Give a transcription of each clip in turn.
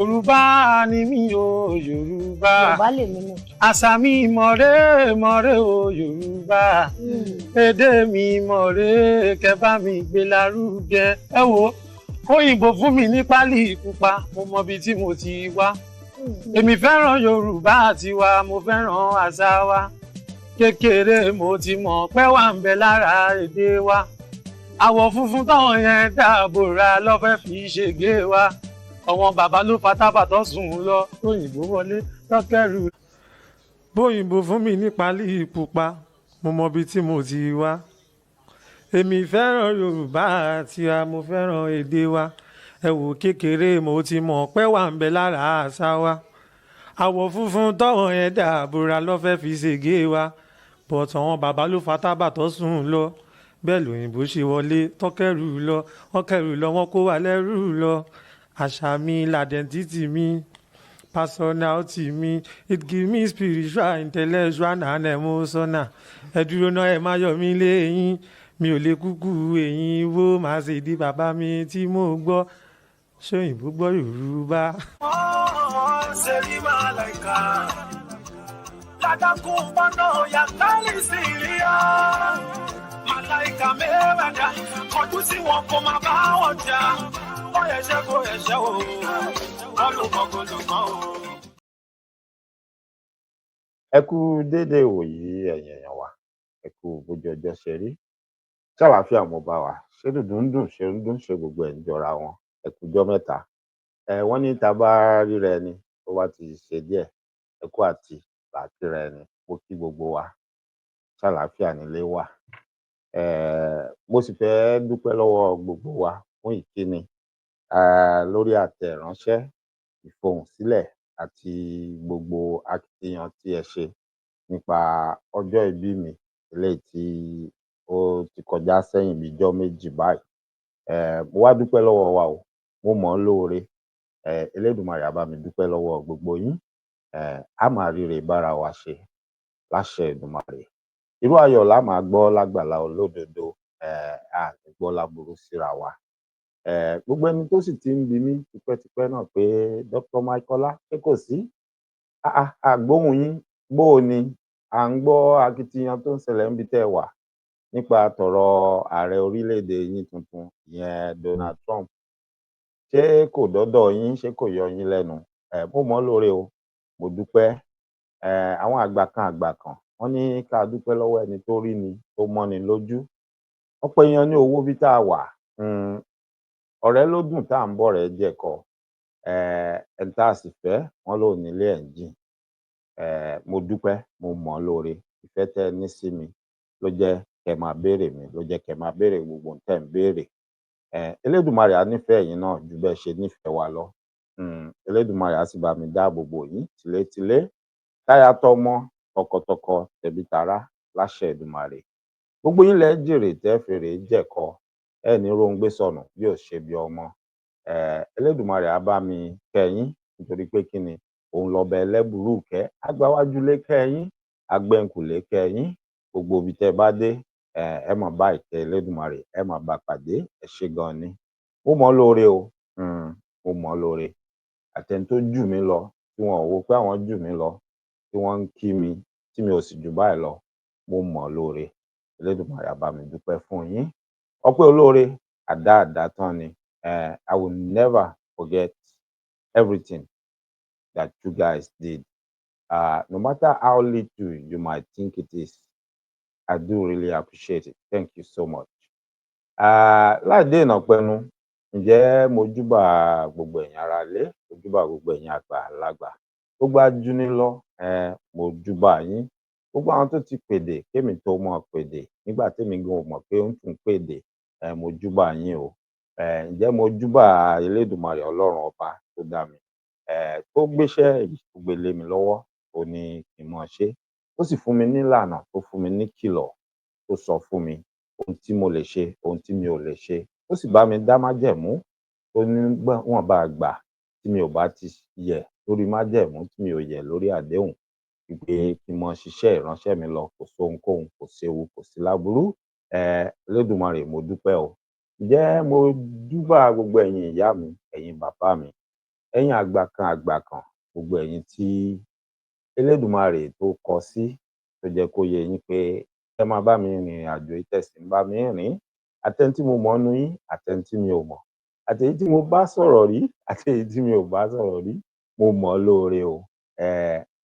Yorùbá ni mí o, Yorùbá. Yorùbá lèmi náà. Àṣà mi mọ̀rẹ́ mọ̀rẹ́ o, Yorùbá. Èdè mi mọ̀rẹ́, kẹ́ bá mi gbé lárugẹ. Ẹ wo, òyìnbó fún mi ní pálí pupa, mo mọ ibi tí mo ti wá. Èmi fẹ́ràn Yorùbá tiwa, mo fẹ́ràn àṣà wa. Kékeré mo ti mọ̀ pé wà ń bẹ lára èdè wa. Àwọ̀ funfun táwọn yẹn dáàbò ra lọ́fẹ́ fi ṣègbè wa. Àwọn bàbá ló fatábàtọ̀ sùn lọ, tóyìnbó wọlé tọ́kẹ́rù. Bóyìnbó fún mi ní pálí pupa, mo mọ ibi tí mo ti wá. Èmi fẹ́ràn Yorùbá tiwa, mo fẹ́ràn èdè wa. Ẹ wò, kékeré mo ti mọ̀ pé wà ń bẹ lára àṣà wa. Àwọ̀ funfun tọ́wọ̀n yẹn dàbòrà lọ́fẹ́ fi ṣègé wa, but àwọn bàbá ló fatábàtọ̀ sùn lọ. Bẹ́ẹ̀ lòyìnbó ṣe wọlé tọ́kẹ́rù lọ, wọ́n kẹ́rù lọ, wọ́n kó wa lẹ́rù lọ. Àṣà mi, l'identity mi, personality mi. It give me spiritual, intellectual and emotional. Ẹ dúró náà, ẹ má yọ mí léyìn, mi ò lè kúkú èyí wo màá ṣe di bàbá mi tí mo gbọ́ ṣóyìnbó gbọ́ Yorùbá. Seri malaika ladakumbano yakali siria malaika mẹ́rẹ̀dá kọjú sí wọn kó máa bá wọn jà wọ́n yẹsẹ̀ kó yẹsẹ̀ o, wọ́n ló kọ́ kó ló kọ́ o. Ẹ kú déédéé ìwòyí, ẹ̀yin èèyàn wa. Ẹ kú bójú ọjọ́ ṣe rí. Ṣàlàáfíà mo bá wa? Ṣé dùndún ń dùn, ṣe ń dún, ṣe gbogbo ẹ̀ ń jọra wọn? Ẹ kújọ́ mẹ́ta. Ẹ wọ́n ní tá a bá ríra ẹni tó bá ti ṣe díẹ̀, ẹ kú àti làákìrà ẹni. Mo kí gbogbo wa, ṣàlàáfíà nílé wà. Mo sì fẹ́ dúpẹ́ lọ́wọ́ gbogbo wa fún ìkíni lórí àtẹ ìránṣẹ́, ìfohùnsílẹ̀ àti gbogbo akitiyan tí ẹ ṣe nípa ọjọ́ ìbí mi eléyìí tí ó ti kọjá sẹ́yìn bíi ijọ́ 2 báyìí. Mo wá dúpẹ́ lọ́wọ́ wa o, mo mọ̀ ọ́n lóore. Elédùmarè á bá mi dúpẹ́ lọ́wọ́ gbogbo yín. Á máa ríre bára wa ṣe láṣẹ Èdùmàrè. Irú ayọ̀ la máa gbọ́ lágbàlá olódodo. A ní gbọ́ láburú síra wa. Gbogbo ẹni tó sì ti ń bi mí tipẹ́tipẹ́ náà pé, "Dr. Michaela, ṣé kò sí àgbóhùn yín? Bó o ní à ń gbọ́ akitiyan tó ń ṣẹlẹ̀ níbi tẹ́ ẹ wà nípa tọ̀rọ̀ ààrẹ orílẹ̀-èdè yín tuntun, ìyẹn Donald Trump, ṣé kò dọ́dọ̀ yín? Ṣé kò yọ yín lẹ́nu?" Mo mọ̀ ọ́ lóore o, mo dúpẹ́. Àwọn àgbà kan, àgbà kan, wọ́n ní ká dúpẹ́ lọ́wọ́ ẹni tó rí ni, tó mọ́ni lójú. Ọ̀pọ̀ èèyàn ní owó bí tá a wà. Ọ̀rẹ́ ló dùn tá à ń bọ̀rẹ́ jẹ̀kọ. Ẹni tá a sì fẹ́, wọ́n lò nílé ẹ̀ ń jìn. Mo dúpẹ́, mo mọ̀ ọ́ lóore. Ìfẹ́ tẹ́ ẹ ní sí mi ló jẹ́ kẹ́ ẹ máa béèrè mi, ló jẹ́ kẹ́ ẹ máa béèrè gbogbo ohun tẹ́ ẹ ń béèrè. Elédùmarè á nífẹ̀ẹ́ yín náà ju bẹ́ẹ̀ ṣe nífẹ̀ẹ́ wa lọ. Elédùmarè á sì bá mi dáàbò bò yín tìlétìlé, táyà tọmọ, tọkọtọkọ, tẹbí tará láṣẹ Èdùmàrè. Gbogbo yín lẹ jèrè tẹ́ fèrè jẹ̀kọ, ẹ ní róńgbé sọnù bí ò ṣe bí ọmọ. Elédùmarè á bá mi kẹ́ yín, nítorí pé kí ni, òun lọba ẹlẹ́bùrú ìkẹ́. Agbáwájúlé kẹ́ yín, agbẹ̀ǹkùlé kẹ́ yín. Gbogbo ibi tẹ́ bá dé, ẹ máa bá ìkẹ́ Elédùmarè, ẹ máa bá pàdé. Ẹ ṣé gan ni, mo mọ̀ ọ́ lóore o. Mo mọ̀ ọ́ lóore. Àtẹni tó jù mí lọ, tí wọn ò wo pé àwọn jù mí lọ, tí wọ́n ń kí mi tí mi ò sì jù báyìí lọ, mo mọ̀ ọ́ lóore. Elédùmarè á bá mi dúpẹ́ fún yín. Ọpẹ́ olóore àdá àdátán ni. I will never forget everything that you guys did, no matter how little you might think it is. I do really appreciate it. Thank you so much. Láì dènà pẹnu, ǹjẹ́ mo júbà gbogbo ẹ̀yin ará ilé, mo júbà gbogbo ẹ̀yin àgbàlagbà, gbogbo ajúnilọ, mo júbà yín, gbogbo àwọn tó ti pèdè kémi tó mọ̀ pèdè nígbà tèmi gan ò mọ̀ pé ń tún pèdè, mo júbà yín o. Ǹjẹ́ mo júbà Elédùmarè, Ọlọ́run ọba tó dá mi, tó gbéṣẹ́ yìí, tó gbé lé mi lọ́wọ́, tó ní kí n máa ṣe, tó sì fún mi nílànà, tó fún mi níkìlọ̀, tó sọ fún mi ohun tí mo lè ṣe, ohun tí mi ò lè ṣe, tó sì bá mi dá májẹ̀mú, tó ní níwọ̀nba ìgbà tí mi ò bá ti yẹ̀ lórí májẹ̀mú, tí mi ò yẹ̀ lórí àdéhùn, wípé kí n máa ṣiṣẹ́ ìránṣẹ́ mi lọ, kò sóhunkóhun, kò séwu, kò sí láburú. Elédùmarè, mo dúpẹ́ o. Ǹjẹ́ mo júbà gbogbo ẹ̀yin ìyá mi, ẹ̀yin bàbá mi. Ẹ̀yin àgbà kan àgbà kan, gbogbo ẹ̀yin tí Elédùmarè tó kọ sí, tó jẹ́ kó yé yín pé ẹ máa bá mi rìnrìn àjò yìí, tẹ́ sì ń bá mi rìn, àtẹni tí mo mọ̀ nínú yín, àtẹni tí mi ò mọ̀, àtèyí tí mo bá sọ̀rọ̀ rí, àtèyí tí mi ò bá sọ̀rọ̀ rí, mo mọ̀ ọ́ lóore o.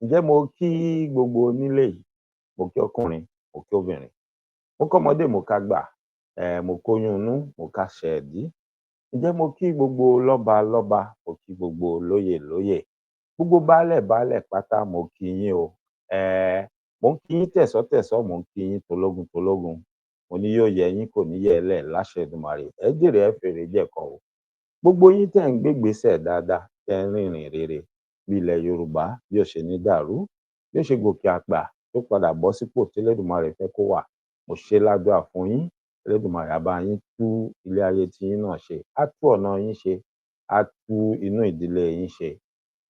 Ǹjẹ́ mo kí gbogbo onílé yìí, mo kí ọkùnrin, mo kí obìnrin, mo kọ́mọdé, mo kágbà, mo kóyún inú, mo káṣẹ ìdí. Ǹjẹ́ mo kí gbogbo lọ́ba lọ́ba, mo kí gbogbo lóyè lóyè, gbogbo baálẹ̀ baálẹ̀ pátá, mo kí yín o. Mo ń kí yín tẹ̀sọ́tẹ̀sọ́, mo ń kí yín tológun tológun. Mo ní yóò yẹ yín, kò ní yẹ ẹ́ lẹ̀ láṣẹ Èdùmàrè. Ẹ jèrè, ẹ fèrè jẹ̀kọ o. Gbogbo yín tẹ́ ń gbégbèsè dáadáa, tẹ́ ń rìnrìn rere bí ilẹ̀ Yorùbá bí ó ṣe ní dàrú, bí ó ṣe gòkè àgbà, tó padà bọ́ sípò tí Elédùmarè fẹ́ kó wà, mo ṣe ládùúà fún yín. Elédùmarè á bá yín tú ilé ayé tiyín náà ṣe, á tú ọ̀nà yín ṣe, á tú inú ìdílé yín ṣe.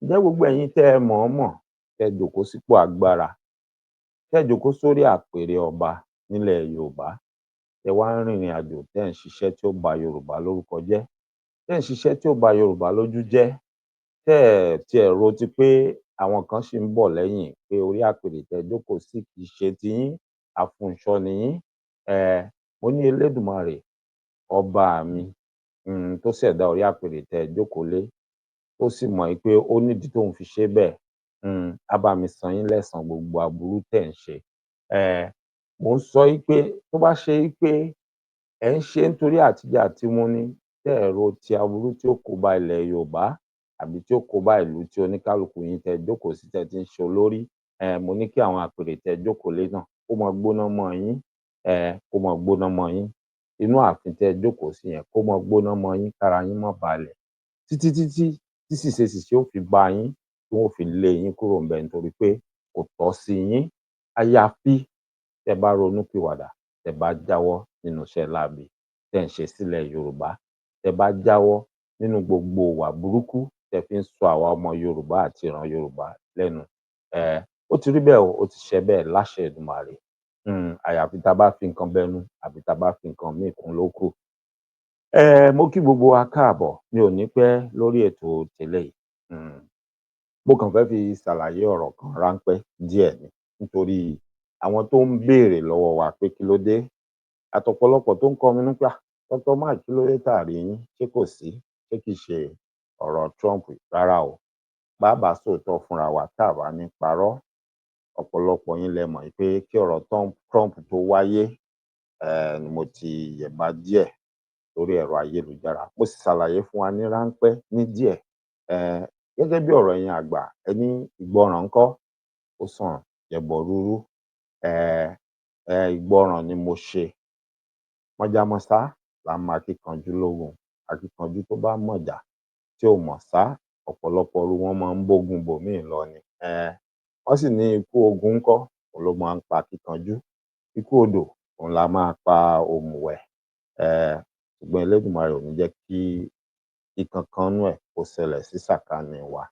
Ǹjẹ́ gbogbo ẹ̀yin tẹ́ ẹ mọ̀ọ́mọ̀, tẹ́ ẹ jókòó sípò agbára, tẹ́ ẹ jókòó sórí àpèrè ọba nílẹ̀ Yorùbá, tẹ́ wá ń rìnrìn àjò, tẹ́ ń ṣiṣẹ́ tí ó ba Yorùbá lórúkọ jẹ́, tẹ́ ń ṣiṣẹ́ tí ó ba Yorùbá lójú jẹ́, tẹ́ ẹ̀ tiẹ̀ ro ti pé àwọn kan ṣì ń bọ̀ lẹ́yìn, pé orí àpèrè tẹ́ ẹ jókòó sí kì í ṣe tiyín, afúnṣọ́ ni yín. Mo ní Elédùmarè ọba mi, tó ṣẹ̀dá orí àpèrè tẹ́ ẹ jókòó lé, tó sì mọ̀ pé ó nídìí tóun fi ṣe bẹ́ẹ̀, á bá mi san yín lẹ́san gbogbo aburú tẹ́ ń ṣe. Mò ń sọ yí pé tó bá ṣe yí pé ẹ̀ ń ṣe nítorí àtijẹ àtimu ni, tẹ́ ẹ̀ ro ti aburú tí ó kó bá ilẹ̀ Yorùbá àbí tí ó kó bá ìlú tí oníkálukú yín tẹ́ ẹ jókòó sí, tẹ́ ẹ ti ń ṣe olórí, mo ní kí àwọn àpèrè tẹ́ ẹ jókòó lé náà kó máa gbóná mọ́ yín, kó máa gbóná mọ́ yín. Inú ààfin tẹ́ ẹ jókòó sí yẹn, kó máa gbóná mọ́ yín, kára yín má balẹ̀ títí títí tí ṣìṣe ṣìṣe ó fi bá yín, tí wọ́n ó fi lé yín kúrò ńbẹ̀, nítorí pé kò tọ́ sí yín. Àyàfi tẹ́ bá ronúpìwàdà, tẹ́ bá jáwọ́ nínú iṣẹ́ láabi tẹ́ ń ṣe sílẹ̀ Yorùbá, tẹ́ bá jáwọ́ nínú gbogbo ìwà burúkú tẹ́ fi ń sọ àwa ọmọ Yorùbá àti ìran Yorùbá lẹ́nu. Ó ti rí bẹ́ẹ̀ o, ó ti ṣẹ bẹ́ẹ̀ láṣẹ Èdùmàrè. Àyàfi tá a bá fi nǹkan bẹnu àbí tá a bá fi nǹkan míì kún ló kù. Mo kí gbogbo wa káàbọ̀. Mi ò ní pẹ́ lórí ètò tẹ́lẹ̀ yìí. Mo kàn fẹ́ fi ṣàlàyé ọ̀rọ̀ kan ráńpẹ́ díẹ̀ ni, nítorí àwọn tó ń béèrè lọ́wọ́ wa pé kí ló dé, àtọ̀pọ̀lọpọ̀ tó ń kọminú pé Dr. Mike, kí ló dé tá à rí yín, ṣé kò sí, ṣé kìí ṣe ọ̀rọ̀ Trump? Rárá o, bàbá sòótọ́ fúnra wa, tá a bá ní parọ́, ọ̀pọ̀lọpọ̀ yín lẹ mọ̀ pé kí ọ̀rọ̀ Trump tó wáyé, ni mo ti yẹ̀bá díẹ̀ lórí ẹ̀rọ ayélujára. Mo sì ṣàlàyé fún wa ní ráńpẹ́ ní díẹ̀, gẹ́gẹ́ bí ọ̀rọ̀ ẹ̀yin àgbà, ẹ ní ìgbọràn ńkọ́, ó sàn jẹbọ rúrú. Ìgbọràn ni mo ṣe. Mọ̀jàmọ̀sá là ń mọ akíkanjú lógun. Akíkanjú tó bá mọ̀jà tí ò mọ̀ sá, ọ̀pọ̀lọpọ̀ irú wọn máa ń bógun bòmíì lọ ni. Wọ́n sì ní ikú ogun ńkọ́, òun ló máa ń pa akíkanjú. Ikú odò òun la máa pa òmùwẹ̀. Ṣùgbọ́n Elédùmarè ò ní jẹ́ kí ìkankan nú ẹ̀ kó ṣẹlẹ̀ sí sàkání wa.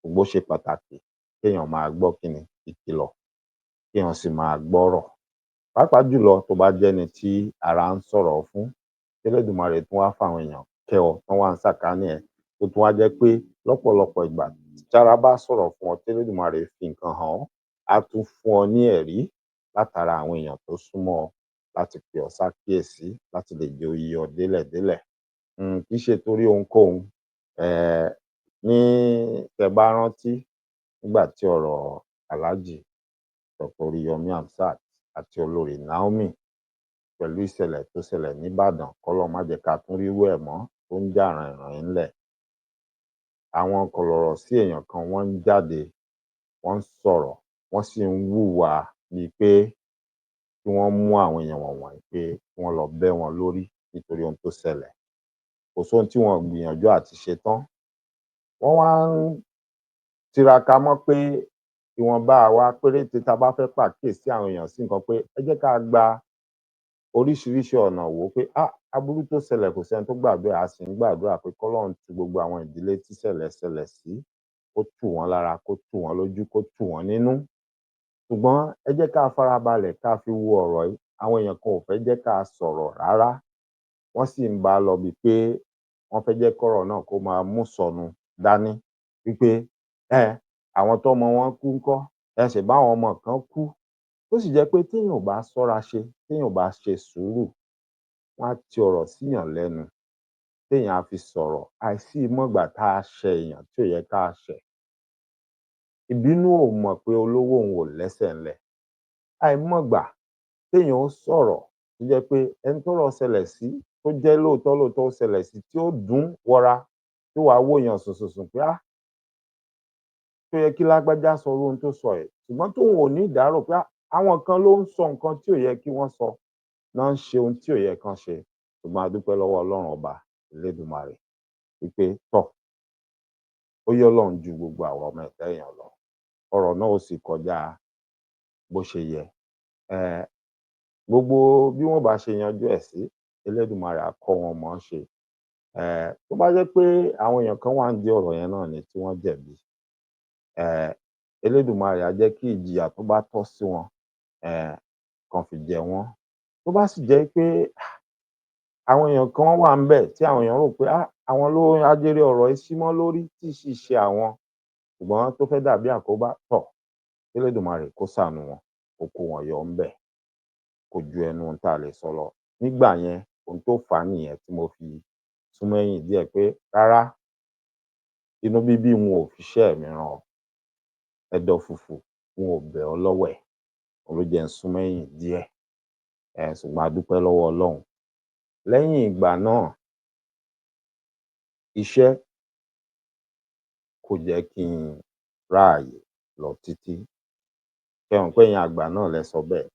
Ṣùgbọ́n ó ṣe pàtàkì kéèyàn máa gbọ́ kíni ìkìlọ̀, kéèyàn sì máa gbọ́rọ̀, pàápàá jùlọ tó bá jẹ́ni tí ara ń sọ̀rọ̀ fún, Elédùmarè tún wá fáwọn èèyàn kẹ́ ọ tán wà ń sàkání ẹ, tó tún wá jẹ́ pé lọ́pọ̀lọpọ̀ ìgbà tára bá sọ̀rọ̀ fún ọ, tElédùmarè fi nǹkan hàn ọ́, á tún fún ọ ní ẹ̀rí látara àwọn èèyàn tó súnmọ́ ọ láti pè ọ́ sákíyèsí, láti lè jẹ́ ó yé ọ délẹ̀délẹ̀. Kì í ṣe torí ohunkóhun. Ní tẹ́ bá rántí nígbà tí ọ̀rọ̀ Alhaji Dr. Oríyọmí Hamzat àti Olorì Naomi pẹ̀lú ìṣẹ̀lẹ̀ tó ṣẹlẹ̀ nìbàdàn, kọ́lọ́run má jẹ́ ká tún rírú ẹ̀ mọ́, tó ń jà ràìnràìn ńlẹ̀, àwọn kọ̀lọ̀rọ̀ sí èèyàn kan wọ́n ń jáde, wọ́n ń sọ̀rọ̀, wọ́n sì ń hùwà bíi pé kí wọ́n mú àwọn èèyàn wọ̀nyí, pé kí wọ́n lọ bẹ́ wọn lórí nítorí ohun tó ṣẹlẹ̀. Kò sóhun tí wọn ò gbìyànjú àti ṣe tán. Wọ́n wá ń tiraka mọ́ pé ìwọ̀nba àwa péréte tá a bá fẹ́ pàkíyèsí àwọn èèyàn sí nǹkan, pé ẹ jẹ́ ká gba oríṣiríṣi ọ̀nà wò ó, pé aburú tó ṣẹlẹ̀, kò sẹ́ni tó gbàdúrà, a sì ń gbàdúrà pé kọ́lọ́run tu gbogbo àwọn ìdílé tíṣẹ̀lẹ̀ ṣẹlẹ̀ sí, kó tù wọ́n lára, kó tù wọ́n lójú, kó tù wọ́n nínú. Ṣùgbọ́n ẹ jẹ́ ká farabalẹ̀ ká fi wo ọ̀rọ̀ yìí. Àwọn èèyàn kan ò fẹ́ jẹ́ ká sọ̀rọ̀ rárá, wọ́n sì ń bá a lọ bíi pé wọ́n fẹ́ jẹ́ kọ́rọ̀ náà kó máa mú sọnù Dání wípé ẹ àwọn tọ́mọ wọn kú ńkọ́, ẹ ṣe báwọn ọmọ kan kú, tó sì jẹ́ pé téèyàn ò bá ṣọ́ra ṣe, téèyàn ò bá ṣe sùúrù, wọn á ti ọ̀rọ̀ síyàn lẹ́nu téèyàn á fi sọ̀rọ̀ àìsí mọ̀gbà tá a ṣẹ èèyàn tí ò yẹ ká ṣẹ̀. Ìbínú ò mọ̀ pé olówó òun ò lẹ́sẹ̀ ńlẹ̀. Àìmọ̀gbà téèyàn ó sọ̀rọ̀ tó jẹ́ pé ẹni tọ́rọ̀ ṣẹlẹ̀ sí, tó jẹ́ lóòótọ́ lóòótọ́ ó ṣẹlẹ̀ sí, tí ó dùn wọra, tí wàá wòyàn sùnsùnsùn pé á tó yẹ kí lágbájá sọ irú ohun tó sọ yìí, ṣùgbọ́n tóun ò ní ìdárò pé àwọn kan ló ń sọ nǹkan tí ò yẹ kí wọ́n sọ náà, ń ṣe ohun tí ò yẹ kán ṣe. Ṣùgbọ́n a dúpẹ́ lọ́wọ́ Ọlọ́run Ọba Elédùmarè wípé tọ̀ ó yọ Ọlọ́run ju gbogbo àwa ọmọ ẹ̀dá èèyàn lọ. Ọ̀rọ̀ náà ó sì kọjá bó ṣe yẹ. Gbogbo bí wọ́n bá ṣe yanjú ẹ̀ sí, Elédùmarè á kọ́ wọn mọ̀ ọ́n ṣe. Tó bá jẹ́ pé àwọn èèyàn kan wà ń di ọ̀rọ̀ yẹn náà ni tí wọ́n jẹ̀bi, Elédùmarè á jẹ́ kí ìjìyà tó bá tọ́ sí wọn kán fi jẹ wọ́n. Tó bá sì jẹ́ pé àwọn èèyàn kan wà ńbẹ̀ tí àwọn èèyàn rò pé àwọn ló ajere ọ̀rọ̀ yìí símọ́ lórí, tí ì sì ṣe àwọn, ṣùgbọ́n tó fẹ́ dàbí àkóbá, tọ̀ Elédùmarè kó ṣàánú wọn, kó kó wọn yọ ńbẹ̀. Kò ju ẹnu ohun tá a lè sọ lọ nígbà yẹn. Ohun tó fà á nìyẹn tí mo fi sún mẹ́yìn díẹ̀ pé rárá, inú bíbí wọn ò fiṣẹ́ mi rán ọ, ẹ̀dọ̀ fùfù wọn ò bẹ̀ ọ́ lọ́wẹ̀, òun ló jẹ́ n sún mẹ́yìn díẹ̀. Ṣùgbọ́n a dúpẹ́ lọ́wọ́ Ọlọ́run. Lẹ́yìn ìgbà náà, iṣẹ́ kò jẹ́ kí n ráàyè lọ títí. Ṣé ẹ mọ̀ pé ẹ̀yin àgbà náà lẹ sọ bẹ́ẹ̀,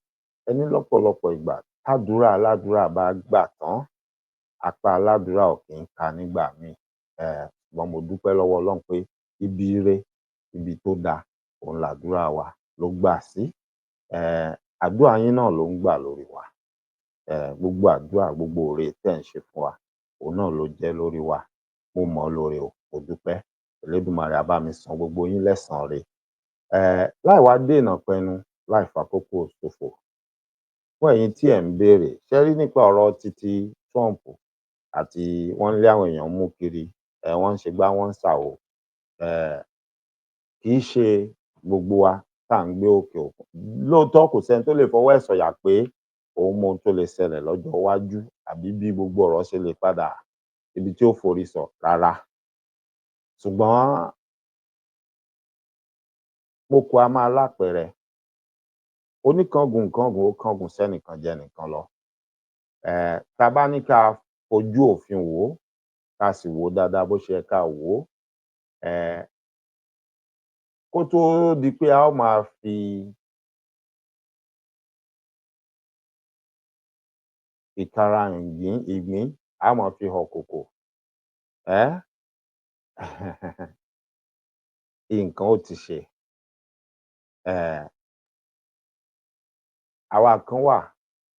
ẹ ní lọ́pọ̀lọpọ̀ ìgbà tádúrà aládùúrà bá gbà tán, apá aládùúrà ò kì í ka nígbà míì. Ṣùgbọ́n mo dúpẹ́ lọ́wọ́ Ọlọ́run pé ibi ire, ibi tó dáa, òun làdúrà wa ló gbà sí. Àdúrà yín náà ló ń gbà lórí wa. Gbogbo àdúrà, gbogbo oore tẹ́ ẹ̀ ń ṣe fún wa, òun náà ló jẹ́ lórí wa. Mo mọ̀ ọ́ lóore o, mo dúpẹ́. Elédùmarè á bá mi san gbogbo yín lẹ́san re. Láì wá dènà pẹnu, láì fàkókò ṣòfò, fún ẹ̀yin tí ẹ̀ ń béèrè, ṣé rí nípa ọ̀rọ̀ títí Trump àti wọ́n ń lé àwọn èèyàn mú kiri, wọ́n ń ṣe gbá, wọ́n ń ṣàwo, kì í ṣe gbogbo wa tá à ń gbé òkè òkun. Lóòótọ́, kò sẹ́ni tó lè fọwọ́ ẹ̀ sọ̀yà pé òun mọ ohun tó lè ṣẹlẹ̀ lọ́jọ́ iwájú àbí bí gbogbo ọ̀rọ̀ ṣe lè padà ibi tí ó forí sọ rárá. Ṣùgbọ́n mo kó a máa lápẹẹrẹ oníkángun kángun, ó kángun sẹ́nìkan jẹnìkan lọ. Tá a bá ní ká fojú òfin wò ó, ká sì wò ó dáadáa bó ṣe yẹ ká wò ó, kó tóó di pé a ó máa fi ìtara ìgbín a ó máa fi họ kòkò, um nǹkan ó ti ṣe. um Àwa kan wà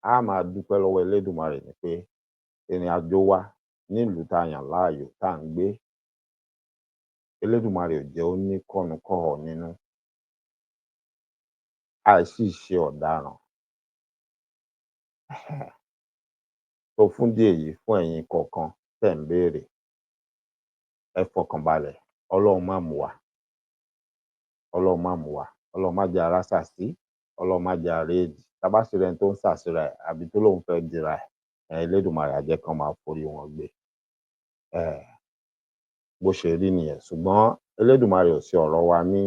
á máa dúpẹ́ lọ́wọ́ Elédùmarè ni pé ìrìn àjò wa nílùú tá a yàn láàyò tá à ń gbé, Elédùmarè ò jẹ́ ó ní kọ́nu-kọ́họ nínú, àìsí ṣe ọ̀daràn. Tó fún dí èyí, fún ẹ̀yin kọ̀ọ̀kan tẹ́ ń béèrè, ẹ fọkàn balẹ̀. Ọlọ́run má mú wa, Ọlọ́run má mú wa, Ọlọ́run má jẹ́ ara ṣàṣì, Ọlọ́run má jẹ́ ara èdì. Tá a bá sì rẹ́ni tó ń ṣàṣìra ẹ̀ àbí tó lóun fẹ́ dira ẹ̀, Elédùmarè á jẹ́ kán máa forí wọn gbé. um Bó ṣe rí nìyẹn. Ṣùgbọ́n Elédùmarè ò ṣe ọ̀rọ̀ wa ní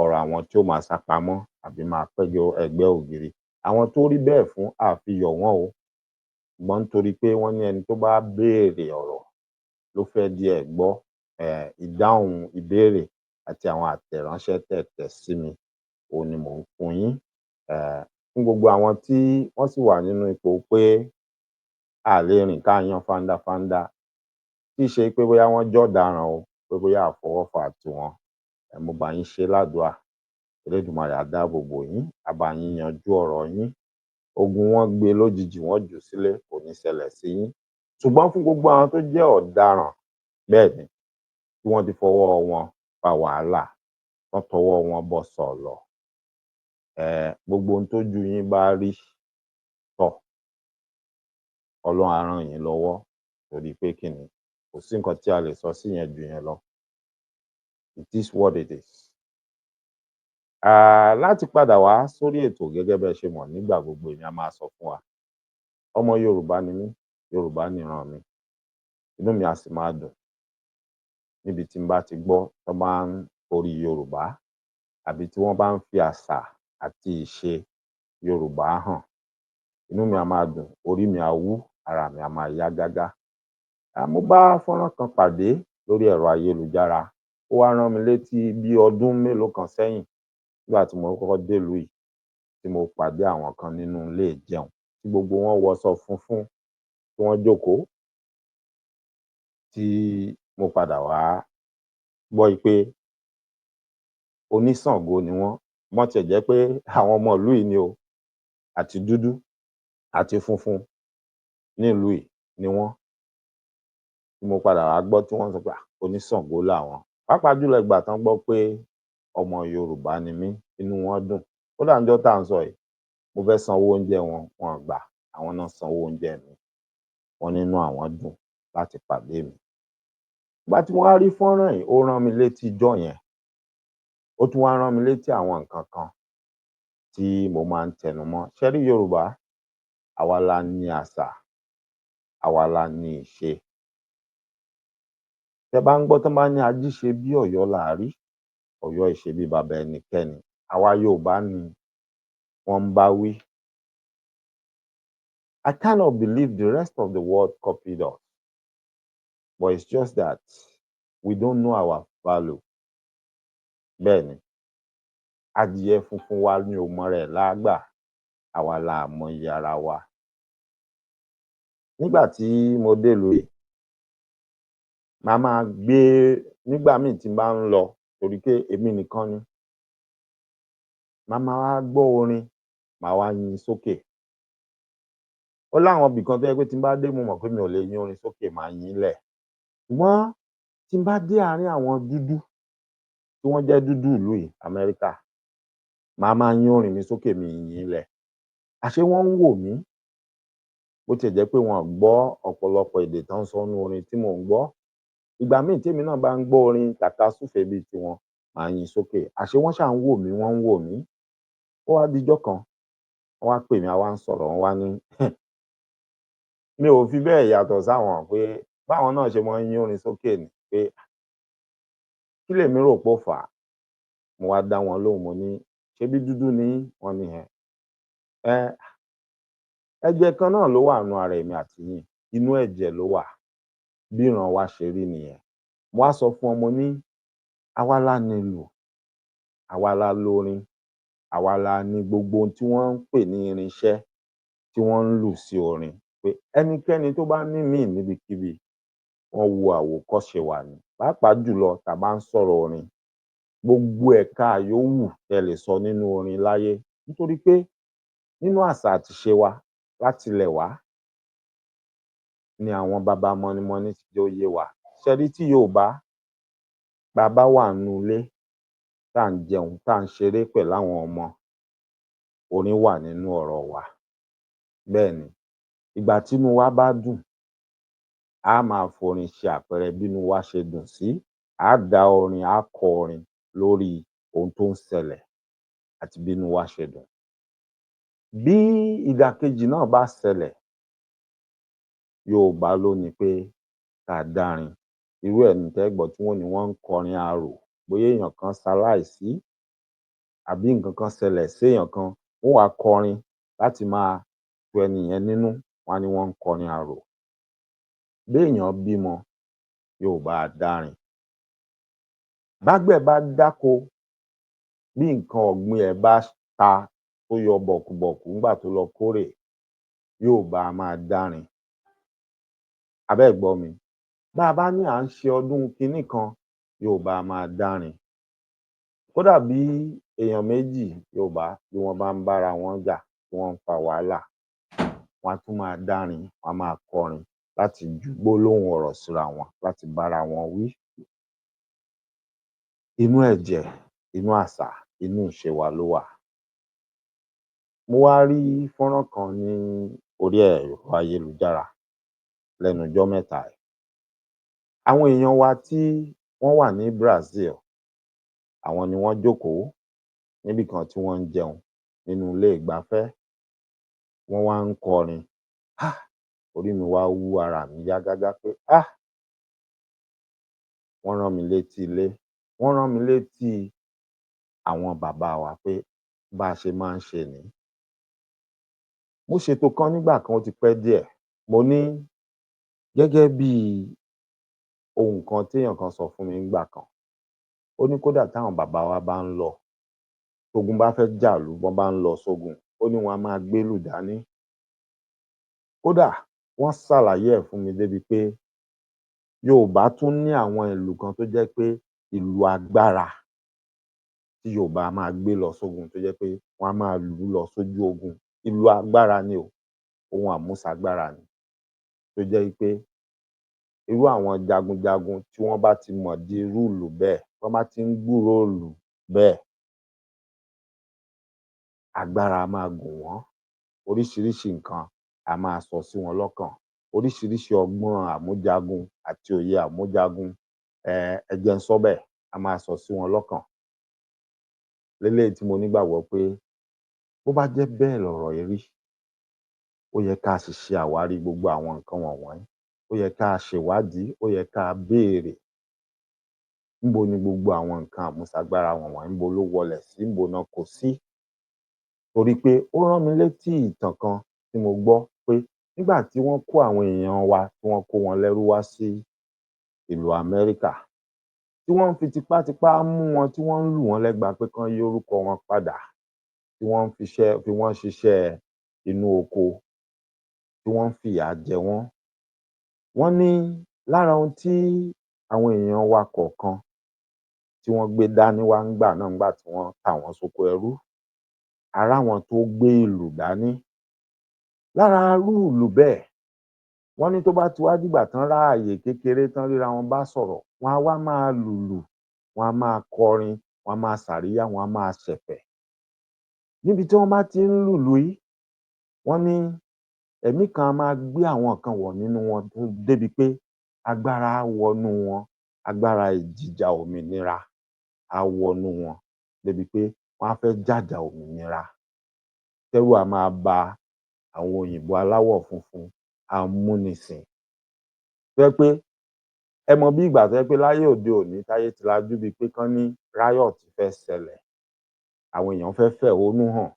ọ̀rọ̀ àwọn tí ó máa sá pamọ́ àbí máa péjọ ẹgbẹ́ ògiri. Àwọn tó rí bẹ́ẹ̀ fún, àfi yọ̀ wọ́n o, ṣùgbọ́n nítorí pé wọ́n ní ẹni tó bá béèrè ọ̀rọ̀ ló fẹ́ díẹ̀ gbọ́. Ìdáhùn ìbéèrè àti àwọn àtẹ̀ránṣẹ́ tẹ́ tẹ̀ sí mi, òun ni mò ń fún yín. Fún gbogbo àwọn tí wọ́n sì wà nínú ipò pé a lè rìn ká yan fandafanda, tí í ṣe pé bóyá wọ́n jọ̀daràn o, pé bóyá àfọwọ́fà tiwọn, mo bá yín ṣe ládùúà. Elédùmarè á dáàbò bò yín, á bá yín yanjú ọ̀rọ̀ yín. Ogun wọn gbé lójijì, wọ́n jù ú sílé, kò ní ṣẹlẹ̀ sí yín. Ṣùgbọ́n fún gbogbo àwọn tó jẹ́ ọ̀daràn, bẹ́ẹ̀ ni, tí wọ́n ti fọwọ́ wọn fa wàhálà, wọ́n tọwọ́ wọn bọ sọ̀lọ̀, gbogbo ohun tójú yín bá rí, tọ̀, Ọlọ́run á ràn yín lọ́wọ́. Torí pé kí ni, kò sí nǹkan tí a lè sọ sí yẹn ju yẹn lọ. It is what it is. Láti padà wá sórí ètò, gẹ́gẹ́ bẹ́ ẹ ṣe mọ̀, nígbà gbogbo èmi á máa sọ fún wa, ọmọ Yorùbá ni mí, Yorùbá nìran mi. Inú mi á sì máa dùn níbi tí n bá ti gbọ́ tán bá ń orí Yorùbá àbí tí wọ́n bá ń fi àṣà àti ìṣe Yorùbá hàn. Inú mi á máa dùn, orí mi á wú, ara mi á máa yá gágá. Mo bá fọ́nrán kan pàdé lórí ẹ̀rọ ayélujára. Ó wá rán mi létí bí ọdún mélòó kan sẹ́yìn, nígbà tí mo kọ́kọ́ délùú yìí, tí mo pàdé àwọn kan nínú ilé ìjẹun, tí gbogbo wọn wọṣọ funfun, tí wọ́n jókòó, tí mo padà wá gbọ́ pé oníṣàngó ni wọ́n. Bọ́n tiẹ̀ jẹ́ pé àwọn ọmọ ìlú yìí ni o, àti dúdú àti funfun nílùú yìí ni wọ́n. Tí mo padà wá gbọ́ tí wọ́n sọ pé oníṣàngó làwọn, pàápàá jùlọ ìgbà tán gbọ́ pé ọmọ Yorùbá ni mí, inú wọn dùn. Kódà níjọ́ tá à ń sọ yìí, mo fẹ́ sanwó oúnjẹ wọn, wọn ò gbà, àwọn náà sanwó oúnjẹ mi. Wọ́n nínú àwọn dùn láti pàdé mi. Ìgbà tí mo wá rí fọ́nrán yìí, ó rán mi létí ijọ́ yẹn. Ó tún wá rán mi létí àwọn nǹkan kan tí mo máa ń tẹnu mọ́. Ṣé rí Yorùbá, àwa la ní àṣà, àwa la ní ìṣe. Tẹ́ bá ń gbọ́ tán bá ní ají ṣe bí Ọ̀yọ́ là á rí, Ọ̀yọ́ ì ṣe bí baba ẹnikẹ́ni, àwa Yorùbá ni wọ́n ń bá wí. I cannot believe the rest of the world copied us, but it's just that we don't know our value. Bẹ́ẹ̀ ni, adìyẹ funfun wa ni ò mọ rẹ̀ lágbà, àwa la mọyì ara wa. Nígbà tí mo délùú yìí, màá máa gbé nígbà míì tí n bá ń lọ, torí pé èmi nìkan ni, màá máa wá gbọ́ orin, màá wá yín sókè. Ó láwọn ibì kan tó jẹ́ pé tí n bá dé, mo mọ̀ pé mi ò lè yín orin sókè, màá yín lẹ̀. Ṣùgbọ́n tí n bá dé àárín àwọn dúdú tí wọ́n jẹ́ dúdú ìlú yìí, Amẹ́ríkà, màá máa yín orin mi sókè, mi ì yín lẹ̀. Àṣé wọ́n ń wò mí, bó tiẹ̀ jẹ́ pé wọn ò gbọ́ ọ̀pọ̀lọpọ̀ èdè tán ń sọ nínú orin tí mò ń gbọ́. Ìgbà míì témi náà bá ń gbọ́ orin tàkasúfèé bíi tiwọn, màá yín sókè. Àṣé wọ́n ṣáà ń wò mí, wọ́n ń wò mí. Ó wá dijọ́ kan, wọ́n wá pè mí, a wá ń sọ̀rọ̀, wọ́n wá ní mi ò fi bẹ́ẹ̀ yàtọ̀ sáwọn, pé báwọn náà ṣe máa ń yín orin sókè ní, pé kí lèmi rò pó fà á. Mo wá dá wọn lóhùn, mo ní ṣebí dúdú ni yín? Wọ́n ní ẹ ẹ̀jẹ̀ kan náà ló wà nínú ara èmi àti yín, inú ẹ̀jẹ̀ ló wà, bí ìran wa ṣe rí nìyẹn. Mo wá sọ fún wọn, mo ní àwa la nílùú, àwa la lórin, àwa la ní gbogbo ohun tí wọ́n ń pè ní irinṣẹ́ tí wọ́n ń lù sí orin, pé ẹnikẹ́ni tó bá ní míì níbikíbi, wọ́n wo àwòkọ́ṣe wa ni. Pàápàá jùlọ tá a bá ń sọ̀rọ̀ orin, gbogbo ẹ̀ka yòówù tẹ́ lè sọ nínú orin láyé, nítorí pé nínú àṣà àti ìṣe wa látilẹ̀ wá ni àwọn baba mọnimọni ti jẹ́ ó yé wa. Ṣé ẹ rí, tí Yorùbá bá a bá wà nínú ilé, tá à ń jẹun, tá à ń ṣeré pẹ̀lú àwọn ọmọ, orin wà nínú ọ̀rọ̀ wa. Bẹ́ẹ̀ ni, ìgbà tínú wa bá dùn, á máa forin ṣe àpẹẹrẹ bínú wa ṣe dùn sí, á dá orin, á kọ orin lórí ohun tó ń ṣẹlẹ̀ àti bínú wa ṣe dùn. Bí ìdàkejì náà bá ṣẹlẹ̀, Yorùbá ló ní pé ká dárin. Irú ẹ̀ ní tẹ́ gbọ́ tí wọ́n ní wọ́n ń kọrin arò, bóyá èèyàn kan ṣaláìsí àbí nǹkan kan ṣẹlẹ̀ séèyàn kan, wọ́n wá kọrin láti máa tu ẹni yẹn nínú, wọ́n á ní wọ́n ń kọrin arò. Béèyàn bímọ, Yorùbá á dárin. Bágbẹ̀ bá dáko, bí nǹkan ọ̀gbìn ẹ̀ bá ta, tó yọ bọ̀kùbọ̀kù nígbà tó lọ kórè, Yorùbá á máa dárin. Abẹ́ ẹ̀ gbọ́ mi? Bá a bá ní à ń ṣe ọdún kinní kan, Yorùbá á máa dárin. Kódà bí èèyàn méjì Yorùbá, bí wọ́n bá ń bára wọn jà, tí wọ́n ń fa wàhálà, wọ́n á tún máa dárin, wọ́n á máa kọrin láti ju gbólóhùn ọ̀rọ̀ síra wọn, láti bára wọn wí. Inú ẹ̀jẹ̀, inú àṣà, inú ìṣe wa ló wà. Mo wá rí fọ́nrán kan ní orí ẹ̀rọ ayélujára lẹ́nu ijọ́ mẹ́ta yìí. Àwọn èèyàn wa tí wọ́n wà ní Brazil. Àwọn ni wọ́n jókòó níbì kan tí wọ́n ń jẹun nínú ilé ìgbafẹ́. Wọ́n wá ń kọrin. Ah! Orí mi wá wú, ara mi yá gágá pé ah! Wọ́n rán mi létí ilé, wọ́n rán mi létí àwọn bàbá wa pé bá a ṣe máa ń ṣe nìí. Mo ṣètò kan nígbà kan, ó ti pẹ́ díẹ̀. Mo ní gẹ́gẹ́ bí ohun kan téèyàn kan sọ fún mi nígbà kan. Ó ní kódà táwọn bàbá wa bá ń lọ, tógun bá fẹ́ jàlú, bọ́n bá ń lọ sógun, ó ní wọn a máa gbélù dání. Kódà wọ́n ṣàlàyé ẹ̀ fún mi débi pé Yorùbá tún ní àwọn ìlù kan tó jẹ́ pé ìlù agbára tí Yorùbá máa gbé lọ sógun, tó jẹ́ pé wọ́n á máa lù ú lọ sójú ogun. Ìlù agbára ni o, ohun àmúṣagbára ni, tó jẹ́ pé irú àwọn jagunjagun tí wọ́n bá ti mọ̀ di irú ìlù bẹ́ẹ̀, wọ́n bá ti ń gbúròó ìlù bẹ́ẹ̀, agbára á máa gùn wọ́n, oríṣiríṣi nǹkan á máa sọ sí wọn lọ́kàn, oríṣiríṣi ọgbọ́n àmújagun àti òye àmújagun, ẹ jẹ́ n sọ bẹ́ẹ̀, á máa sọ sí wọn lọ́kàn. Léléyìí tí mo nígbàgbọ́ pé bó bá jẹ́ bẹ́ẹ̀ lọ̀rọ̀ yìí rí, ó yẹ ká sì ṣe àwárí gbogbo àwọn nǹkan wọ̀nwọ̀nyí. Ó yẹ ká ṣèwádìí, ó yẹ ká béèrè níbo ni gbogbo àwọn nǹkan àmúṣagbára wọ̀nwọ̀nyí, níbo ló wọlẹ̀ sí, níbo ná kó sí. Torí pé ó rán mi létí ìtàn kan tí mo gbọ́ pé nígbà tí wọ́n kó àwọn èèyàn wa, tí wọ́n kó wọn lẹ́rú wá sí ìlú Amẹ́ríkà, tí wọ́n ń fi tipátipá mú wọn, tí wọ́n ń lù wọ́n lẹ́gba pé kán yí orúkọ wọn padà, tí wọ́n ń fiṣẹ́ fi wọ́n ṣiṣẹ́ inú oko, tí wọ́n ń fìyà jẹ wọ́n. Wọ́n ní lára ohun tí àwọn èèyàn wa kọ̀ọ̀kan tí wọ́n gbé dání wá ńgbà náà, ńgbà tí wọ́n tà wọ́n sóko ẹrú, a ráwọn tó gbé ìlù dání. Lára irú ìlù bẹ́ẹ̀, wọ́n ní tó bá ti wá dìgbà tán ráàyè kékeré tán ríra wọn bá sọ̀rọ̀, wọ́n á wá máa lùlù, wọ́n á máa kọrin, wọ́n á máa ṣàríyá, wọ́n á máa ṣẹ̀fẹ̀. Níbi tí wọ́n bá ti ń lùlù yìí, wọ́n ní ẹ̀mí kan á máa gbé àwọn kan wọ̀ nínú wọn débi pé agbára á wọnú wọn, agbára ìjìjà òmìnira á wọnú wọn débi pé wọ́n á fẹ́ jàjà òmìnira. Tẹ́rù á máa ba àwọn òyìnbó aláwọ̀ funfun amúnisìn. Tó jẹ́ pé ẹ mọ bí ìgbà tó jẹ́ pé láyé òde òní táyé ti lajú, bíi pé kán ní riot fẹ́ ṣẹlẹ̀, àwọn èèyàn fẹ́ fẹ̀hónú hàn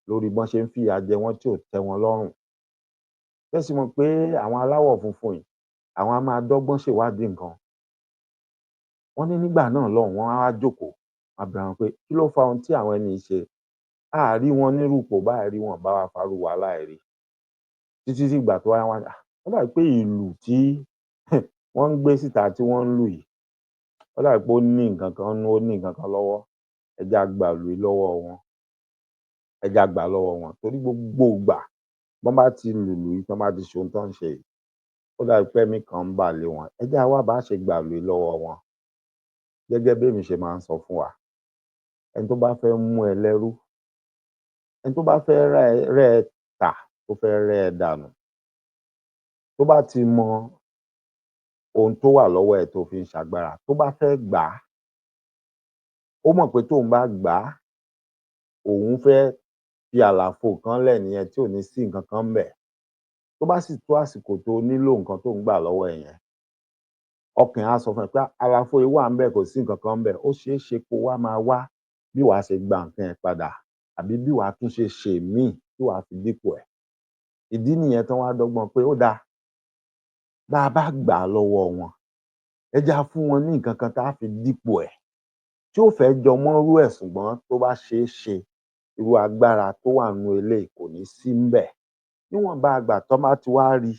lórí bọ́n ṣe ń fìyà jẹ wọ́n tí ò tẹ́ wọn lọ́rùn. Ṣé sì mọ̀ pé àwọn aláwọ̀ funfun yìí, àwọn á máa dọ́gbọ́n ṣèwádìí nǹkan. Wọ́n ní nígbà náà lọ́hùn, wọ́n á wá jókòó, wọ́n á bira wọn pé kí ló fa ohun tí àwọn ẹni yìí ṣe? A à rí wọn nírú ipò báyìí rí, wọn ò bá wa farú wàhálà yìí rí. Títí dìgbà tó wá yá, wọ́n á ní ó dàbí pé ìlù tí wọ́n ń gbé síta tí wọ́n ń lù yìí, ó dàbí pé ó ní nǹkan kan nínú, ó ní nǹkan kan lọ́wọ́. Ẹ jẹ́ á gba ìlù yìí lọ́wọ́ wọn, ẹ jẹ́ á gbà á lọ́wọ́ wọn, torí gbogbo ìgbà bọ́n bá ti lùlù yìí, tán bá ti ṣe ohun tán ń ṣe yìí, ó dàbí pé ẹ̀mí kan ń bà lé wọn. Ẹ jẹ́ á wá bá ṣe gbàlù yìí lọ́wọ́ wọn. Gẹ́gẹ́ bémi ṣe máa ń sọ fún wa, ẹni tó bá fẹ́ mú ẹ lẹ́rú, ẹni tó bá fẹ́ rẹ́ ẹ tà, tó fẹ́ rẹ́ ẹ dànù, tó bá ti mọ ohun tó wà lọ́wọ́ ẹ tó fi ń ṣagbára, tó bá fẹ́ gbà á, ó mọ̀ pé tóun bá gbà á, òun fẹ́ fi àlàfo kan lẹ̀ nìyẹn tí ò ní sí nǹkan kan ńbẹ̀. Tó bá sì tó àsìkò tó nílò nǹkan tó ń gbà lọ́wọ́ ẹ yẹn, ọkàn ẹ̀ á sọ fún ẹ pé àlàfo yìí wà ńbẹ̀, kò sí nǹkan kan ńbẹ̀. Ó ṣeé ṣe kó wá máa wá bí wàá ṣe gba nǹkan ẹ̀ padà, àbí bí wàá tún ṣe ṣe míì tí wàá fi dípò ẹ̀. Ìdí nìyẹn tán wá dọ́gbọ́n pé ó dáa, bá a bá gbà á lọ́wọ́ wọn, ẹ jẹ́ á fún wọn ní nǹkan kan tá á fi dípò ẹ̀ tí ó fẹ́ jọ mọ́rú ẹ̀, ṣùgbọ́n tó bá ṣeé ṣe, irú agbára tó wà nínú eléyìí kò ní sí ńbẹ̀. Níwọ̀nba ìgbà tán bá ti wá rí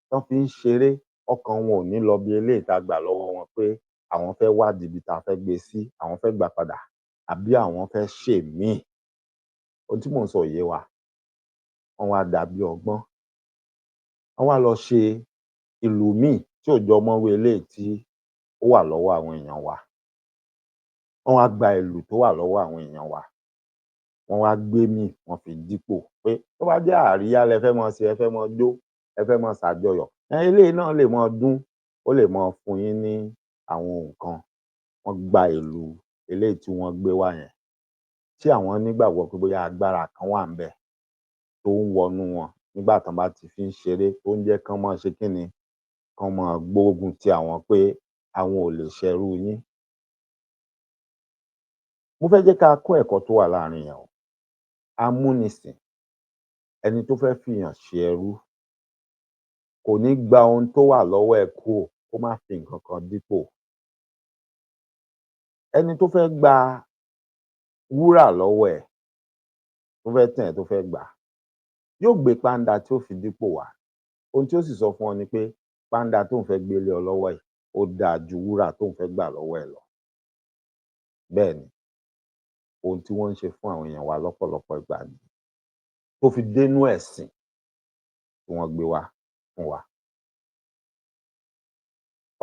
tán fi ń ṣeré, ọkàn wọn ò ní lọ bí eléyìí tá a gbà lọ́wọ́ wọn pé àwọn fẹ́ wádìí ibi tá a fẹ́ gbé e sí, àwọn fẹ́ gbà padà, àbí àwọn fẹ́ ṣèmíì. Ohun tí mò ń sọ ò yé wa. Wọ́n wá dá bí ọgbọ́n, wọ́n wá lọ ṣe ìlù míì tí ò jọ mọ́rú eléyìí tí ó wà lọ́wọ́ àwọn èèyàn wa. Wọ́n wá gba ìlù tó wà lọ́wọ́ àwọn èèyàn wa, wọ́n wá gbé míì, wọ́n fi dípò pé tó bá jẹ́ àríyá lẹ fẹ́ máa ṣe, ẹ fẹ́ máa jó, ẹ fẹ́ máa ṣàjọyọ̀, eléyìí náà lè máa dún, ó lè máa fún yín ní àwọn nǹkan. Wọ́n gba ìlù Eléyìí tí wọ́n gbé wá yẹn, tí àwọn nígbàgbọ́ pé bóyá agbára kan wà ńbẹ̀ tó ń wọnú wọn nígbà tán bá ti fi ń ṣeré, tó ń jẹ́ kán máa ṣe kí ni, kán máa gbógun ti àwọn pé àwọn ò lè ṣẹrú yín. Mo fẹ́ jẹ́ ká kọ́ ẹ̀kọ́ tó wà láàrin yẹn o. Amúnisìn, ẹni tó fẹ́ fìyàn ṣe ẹrú, kò ní gba ohun tó wà lọ́wọ́ ẹ̀ kúrò kó má fi nǹkan kan dípò. Ẹni tó fẹ́ gba wúrà lọ́wọ́ ẹ̀, tó fẹ́ tàn ẹ́, tó fẹ́ gbà á, yóò gbé pàǹdà tí ó fi dípò wá. Ohun tí ó sì sọ fún ọ ni pé pàǹdà tóun fẹ́ gbé lé ọ lọ́wọ́ yìí, ó dáa ju wúrà tóun fẹ́ gbà lọ́wọ́ ẹ̀ lọ. Bẹ́ẹ̀ ni ohun tí wọ́n ń ṣe fún àwọn èèyàn wa lọ́pọ̀lọpọ̀ ìgbà ni, tó fi dénú ẹ̀sìn tí wọ́n gbé wá fún wa.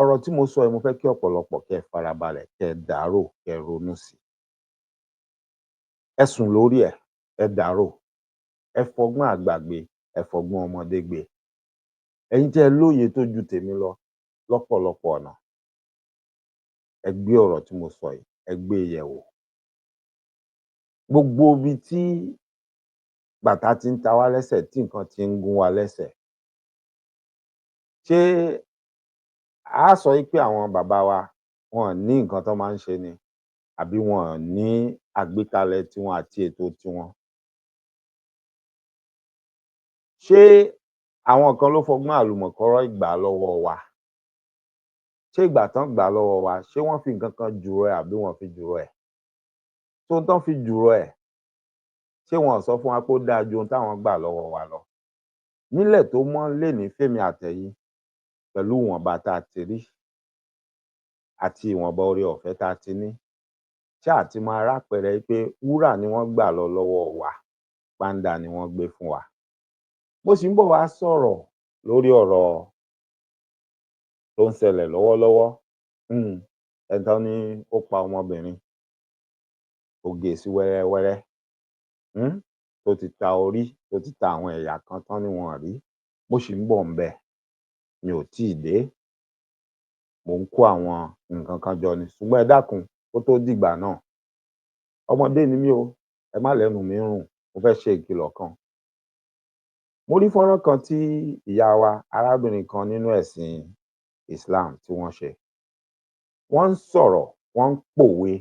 Ọ̀rọ̀ tí mo sọ yìí, mo fẹ́ kí ọ̀pọ̀lọpọ̀ kẹ́ ẹ farabalẹ̀, kẹ́ ẹ dàárò, kẹ́ ẹ ronú sí i. Ẹ sùn lórí ẹ̀, ẹ dàárò, ẹ fọgbọ́n àgbà gbé, ẹ fọgbọ́n ọmọdé gbé. Ẹ̀yin tẹ́ ẹ lóye tó ju tèmi lọ lọ́pọ̀lọpọ̀ ọ̀nà, ẹ gbé ọ̀rọ̀ tí mo sọ yìí, ẹ gbé e yẹ̀wò. Gbogbo ibi tí bàtà ti ń ta wá lẹ́sẹ̀, tí nǹkan ti ń gún wa lẹ́sẹ̀, ṣé a sọ wí pé àwọn bàbá wa wọn ò ní nǹkan tán máa ń ṣe ni, àbí wọn ò ní àgbékalẹ̀ tiwọn àti ètò tiwọn? Ṣé àwọn kan ló fọgbọ́n àlùmọ̀kọ́rọ́yí gbà á lọ́wọ́ wa? Ṣé ìgbà tán gbà á lọ́wọ́ wa, ṣé wọ́n fi nǹkan kan jùrọ̀ ẹ̀ àbí wọn ò fi jùrọ̀ ẹ̀? Tóhun tán fi jùrọ̀ ẹ̀, ṣé wọn ò sọ fún wa pé ó dáa ju ohun táwọn gbà lọ́wọ́ wa lọ? Nílẹ̀ tó mọ́ lénìí fémi àtẹ̀yin, pẹ̀lú ìwọ̀nba tá a ti rí àti ìwọ̀nba oore ọ̀fẹ́ tá a ti ní, ṣáà ti máa rápẹẹrẹ pé wúrà ni wọ́n gbà lọ lọ́wọ́ wa, pàǹdà ni wọ́n gbé fún wa. Mo sì ń bọ̀ wá sọ̀rọ̀ lórí ọ̀rọ̀ tó ń ṣẹlẹ̀ lọ́wọ́lọ́wọ́. Ẹni tán ní ó pa ọmọbìnrin, ó gé e sí wẹ́rẹ́wẹ́rẹ́, tó ti ta orí, tó ti ta àwọn ẹ̀yà kan tán ní wọn ò rí. Mo sì ń bọ̀ ńbẹ̀, mi ò tíì dé. Mò ń kó àwọn nǹkan kan jọ ni. Ṣùgbọ́n ẹ dákun, kó tó dìgbà náà, ọmọdé ni mí o, ẹ má lẹ́nu mi ń rùn. Mo fẹ́ ṣe ìkìlọ̀ kan. Mo rí fọ́nrán kan tí ìyá wa, arábìnrin kan nínú ẹ̀sìn Islam, tí wọ́n ṣe. Wọ́n ń sọ̀rọ̀, wọ́n ń pòwe,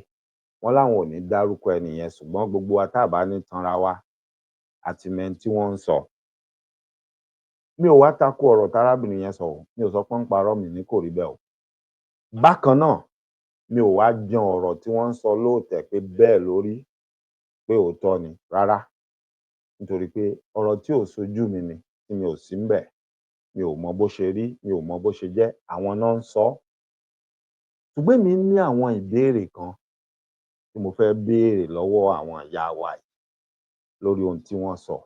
wọ́n láwọn ò ní dárúkọ ẹni yẹn, ṣùgbọ́n gbogbo wa tá a bá ní tanra wa, àti mẹni tí wọ́n ń sọ. Mi ò wá tako ọ̀rọ̀ tárábìnrin yẹn sọ o, mi ò sọ pé ń parọ́, mi ní kò rí bẹ́ẹ̀ o. Bákan náà, mi ò wá jan ọ̀rọ̀ tí wọ́n ń sọ lóòtẹ̀ pé bẹ́ẹ̀ ló rí, pé òótọ́ ni, rárá. Nítorí pé ọ̀rọ̀ tí ò ṣojú mi ni, tí mi ò sí ńbẹ̀, mi ò mọ bó ṣe rí, mi ò mọ bó ṣe jẹ́, àwọn náà ń sọ ọ́. Ṣùgbọ́n èmi ní àwọn ìbéèrè kan tí mo fẹ́ béèrè lọ́wọ́ àwọn ìyá wa yìí lórí ohun tí wọ́n sọ.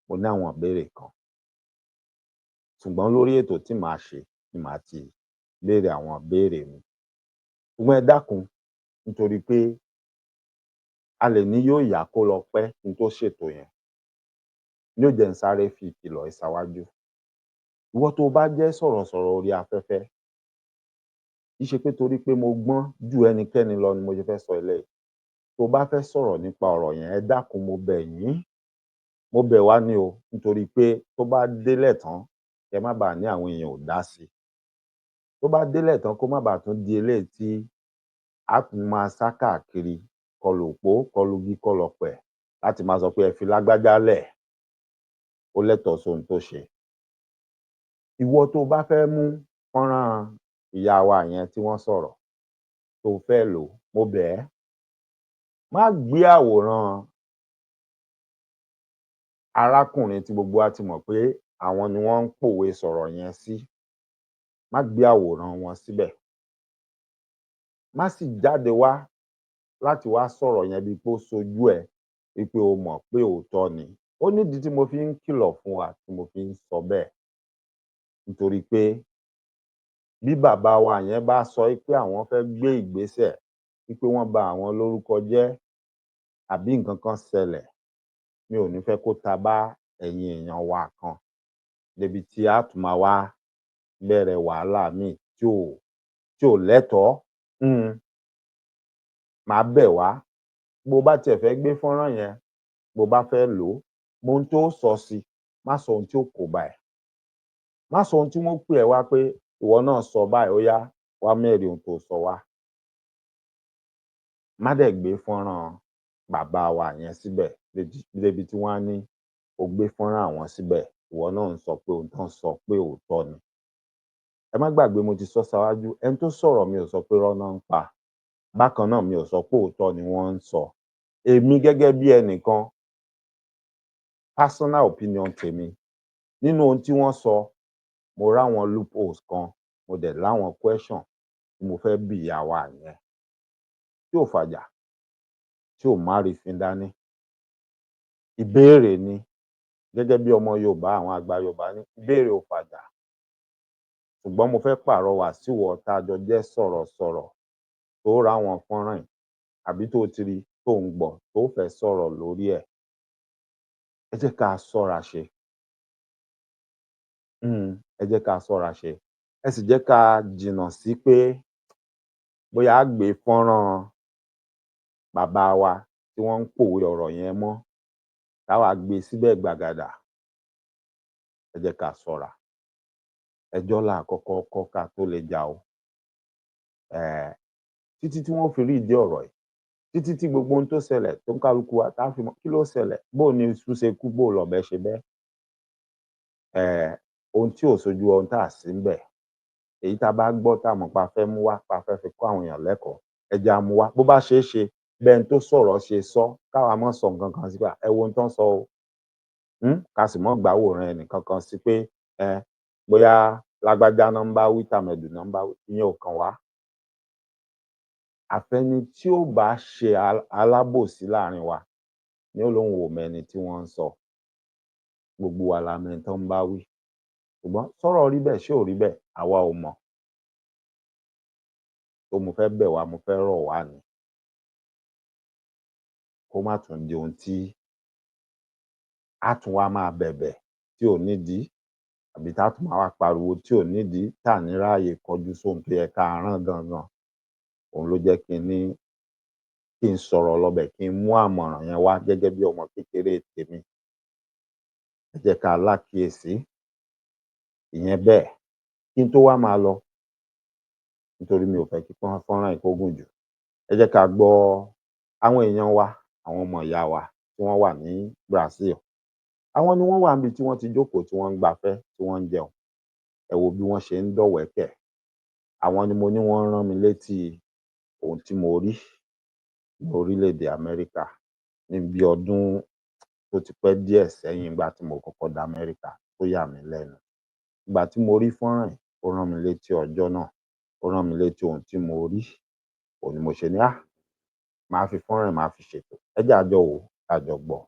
Mo ní àwọn ìbéèrè kan. Ṣùgbọ́n lórí ètò tí màá ṣe ni màá ti béèrè àwọn ìbéèrè mi. Ṣùgbọ́n ẹ dákun, nítorí pé a lè ní yóò yá kó lọ pẹ́ kí n tó ṣètò yẹn, ní ó jẹ́ n sáré fi ìkìlọ̀ yìí ṣáwájú. Ìwọ tó o bá jẹ́ sọ̀rọ̀sọ̀rọ̀ orí afẹ́fẹ́, kì í ṣe pé torí pé mo gbọ́n ju ẹnikẹ́ni lọ ni mo ṣe fẹ́ sọ eléyìí. Tó o bá fẹ́ sọ̀rọ̀ nípa ọ̀rọ̀ yẹn, ẹ dákun, mo bẹ̀ yín, mo bẹ̀ wá ní o, nítorí pé tó bá délẹ̀ tán, kẹ má bàa ní àwọn èèyàn ò dá sí i. Tó bá délẹ̀ tán, kó má bàa tún di eléyìí tí á tún máa sá káàkiri, kọlù òpó, kọlu igi, kọlọ̀pẹ̀, láti máa sọ pé ẹ fi lágbájá lẹ̀, ó lẹ́tọ̀ọ́ sóhun tó ṣe. Ìwọ tó o bá fẹ́ mú fọ́nrán ìyá wa yẹn tí wọ́n sọ̀rọ̀, tó o fẹ́ lò ó, mo bẹ̀ ẹ́, má gbé àwòrán arákùnrin tí gbogbo wa ti mọ̀ pé àwọn ni wọ́n ń pòwe sọ̀rọ̀ yẹn sí, má gbé àwòrán wọn síbẹ̀. Má sì jáde wá láti wá sọ̀rọ̀ yẹn bíi pé ó ṣojú ẹ, wípé o mọ̀ pé òótọ́ ni. Ó nídìí tí mo fi ń kìlọ̀ fún wa, tí mo fi ń sọ bẹ́ẹ̀. Nítorí pé bí bàbá wa yẹn bá sọ pé àwọn fẹ́ gbé ìgbésẹ̀ wípé wọ́n ba àwọn lórúkọ jẹ́ àbí nǹkan kan ṣẹlẹ̀, mi ò ní fẹ́ kó ta bá ẹ̀yin èèyàn wa kan débi tí á tún máa wá bẹ̀rẹ̀ wàhálà míì tí ò lẹ́tọ̀ọ́. Màá bẹ̀ wá, bó bá tiẹ̀ fẹ́ gbé fọ́nrán yẹn, bó bá fẹ́ lò ó, mọ ohun tó sọ sí, má sọ ohun tí ó kó bá ẹ, má sọ ohun tí wọ́n pè ẹ́ wá pé ìwọ náà sọ báyìí, ó yá wá mẹ́rin ohun tó sọ wá. Má dẹ̀ gbé fọ́nrán bàbá wa yẹn síbẹ̀ débi tí wọ́n á ní o gbé fọ́nrán àwọn síbẹ̀, ìwọ náà ń sọ pé ohun tó ń sọ pé òótọ́ ni. Ẹ má gbàgbé, mo ti sọ ṣáwájú, ẹni tó sọ̀rọ̀ mi ò sọ pé irọ́ náà ń pa. Bákan náà, mi ò sọ pé òótọ́ ni wọ́n ń sọ. Èmi gẹ́gẹ́ bí ẹnìkan, personal opinion tèmi nínú ohun tí wọ́n sọ, mo ráwọn loopholes kan, mo dẹ̀ láwọn question tí mo fẹ́ bi ìyá wa yẹn tí ò fàjà, tí ò márífín dání. Ìbéèrè ni. Gẹ́gẹ́ bí ọmọ Yorùbá, àwọn àgbà Yorùbá ní ìbéèrè ò fàjà. Ṣùgbọ́n mo fẹ́ pàrọwà síwọ tá a jọ jẹ́ sọ̀rọ̀sọ̀rọ̀ tó ráwọn fọ́nrán yìí, àbí tó ti rí, tó ń gbọ́, tó fẹ́ sọ̀rọ̀ lórí ẹ̀, ẹ jẹ́ ká ṣọ́ra ṣe. Ẹ jẹ́ ká ṣọ́ra ṣe, ẹ sì jẹ́ ká jìnnà sí pé bóyá a gbé fọ́nrán bàbá wa tí wọ́n ń pòwe ọ̀rọ̀ yẹn mọ́, táwa gbé síbẹ̀ gbàgàdà. Ẹ jẹ́ ká ṣọ́ra. Ẹjọ́ là kọ́kọ́ kọ́ ká tó lè jà o. Títí tí wọ́n fi rí ìdí ọ̀rọ̀ yìí, títí tí gbogbo ohun tó ṣẹlẹ̀ tó ń kálukú wa tá a fi mọ̀ kí ló ṣẹlẹ̀, bó ní iṣu ṣe kú, bó lọ̀bẹ ṣe bẹ́, ohun tí ò sojú ohun tá a sí ń bẹ̀, èyí tá a bá gbọ́ tá a mọ̀ pa fẹ́ mú wá, pa fẹ́ fi kọ́ àwọn èèyàn lẹ́kọ̀ọ́, ẹ jẹ́ á mú wá bó bá ṣeé ṣe. Bẹ́ẹ̀ tó sọ̀rọ̀ ṣe sọ, káwa mọ̀ sọ nǹkan kan sí pé ẹ wo ohun tó ń sọ o, ká sì mọ́ gbàwòrán ẹnìkan kan sí pé ẹ bóyá lágbájá náà ń bá wí, tàmẹ̀dù náà ń bá wí, ìyẹn ò kàn wá. Àfẹni tí ó bá ṣe alábòsí láàrin wa ni ó lóun ò mẹni tí wọ́n ń sọ. Gbogbo wa la mẹni tó ń bá wí. Ṣùgbọ́n sọ̀rọ̀ rí bẹ́ẹ̀, ṣé ò rí bẹ́ẹ̀, àwa ò mọ̀. Tó mo fẹ́ bẹ̀ wá, mo fẹ́ rọ̀ wá ni, kó má tún di ohun tí á tún wá máa bẹ̀bẹ̀ tí ò nídìí, àbí tá tún máa wá pariwo tí ò nídìí, tá ní ráàyè kọjú sóhun tó yẹ ká rán gangan. Òun ló jẹ́ kí n ní kí n sọ̀rọ̀ lọ́bẹ̀, kí n mú àmọ̀ràn yẹn wá gẹ́gẹ́ bí ọmọ kékeré tèmi. Ẹ jẹ́ ká lákìyèsí ìyẹn bẹ́ẹ̀. Kí n tó wá máa lọ, nítorí mi ò fẹ́ kí fọ́nrán yìí kó gùn jù, ẹ jẹ́ ká gbọ́ àwọn èèyàn wa, àwọn ọmọ ìyá wa tí wọ́n wà ní Brazil. Àwọn ni wọ́n wà níbi tí wọ́n ti jókòó, tí wọ́n ń gbafẹ́, tí wọ́n ń jẹun. Ẹ wo bí wọ́n ṣe ń dọ̀wẹ́kẹ̀. Àwọn ni mo ní wọ́n rán mi létí ohun tí mo rí ní orílẹ̀-èdè Amẹ́ríkà ní bí ọdún tó ti pẹ́ díẹ̀ sẹ́yìn, ìgbà tí mo kọ́kọ́ dé Amẹ́ríkà, tó yà mí lẹ́nu. Ìgbà tí mo rí fọ́nrán yìí, ó rán mi létí ọjọ́ náà, ó rán mi létí ohun tí mo rí. Òun ni mo ṣe ní màá fi fọ́nrán yìí, màá fi ṣètò. Ẹ jẹ́ àjọ wò, àjọ gbọ́.